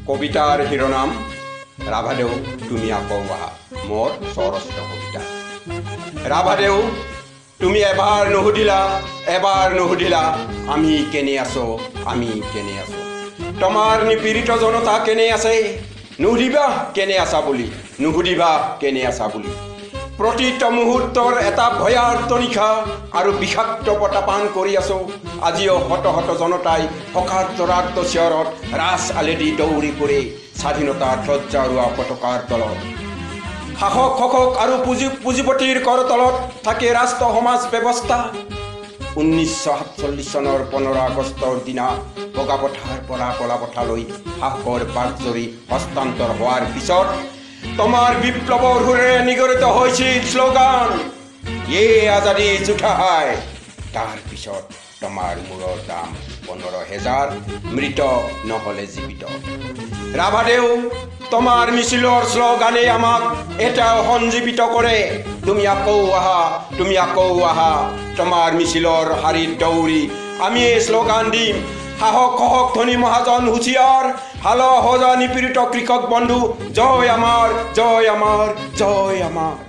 কবিতাৰ শিৰোনাম ৰাভাদেউ তুমি আকৌ আহা। মোৰ স্বৰচিত কবিতা। ৰাভাদেউ, তুমি এবাৰ নুসুধিলা, এবাৰ নুসুধিলা আমি কেনে আছো, আমি কেনে আছো, তোমাৰ নিপীড়িত জনতা কেনে আছে। নুসুধিবা কেনে আছা বুলি, নুসুধিবা কেনে আছা বুলি। প্ৰতিটো মুহূৰ্তৰ এটা ভয়াৰ্ত নিশা আৰু বিষাক্ত বতাহ পান কৰি আছো। আজিও শত শত জনতাই শোকাৰ্ত চিঞৰত ৰাজ আলেদি দৌৰি ফুৰে স্বাধীনতাৰ ধ্বজা ৰোৱা পতাকাৰ তলত। শাসক, শোষক আৰু পুঁজিপতিৰ কৰতলত থাকে ৰাষ্ট্ৰ সমাজ ব্যৱস্থা। 1947 চনৰ 15 আগষ্টৰ দিনা বগাপথাৰ পৰা কলাপথাৰলৈ শাসকৰ বাঘজৰী হস্তান্তৰ হোৱাৰ পিছত তোমাৰ বিপ্লৱৰ সুৰেৰে নিগৰিত হৈছিল শ্লোগান, "ये आज़ादी झूठा है"। তাৰ পিছত তোমাৰ মূৰৰ দাম 15,000, মৃত নহ'লে জীৱিত। ৰাভাদেউ, তোমাৰ মিছিলৰ শ্লোগানে আমাক এতিয়াও সঞ্জীৱিত কৰে। তুমি আকৌ আহা, তুমি আকৌ আহা। তোমাৰ মিছিলৰ শাৰীত দৌৰি আমি এই শ্লোগান দিম, শাসক শোষক ধনী মহাজন হুঁচিয়াৰ, হালোৱা হোজা নিপীড়িত কৃষক বন্ধু, জয় আমাৰ, জয় আমাৰ, জয় আমাৰ।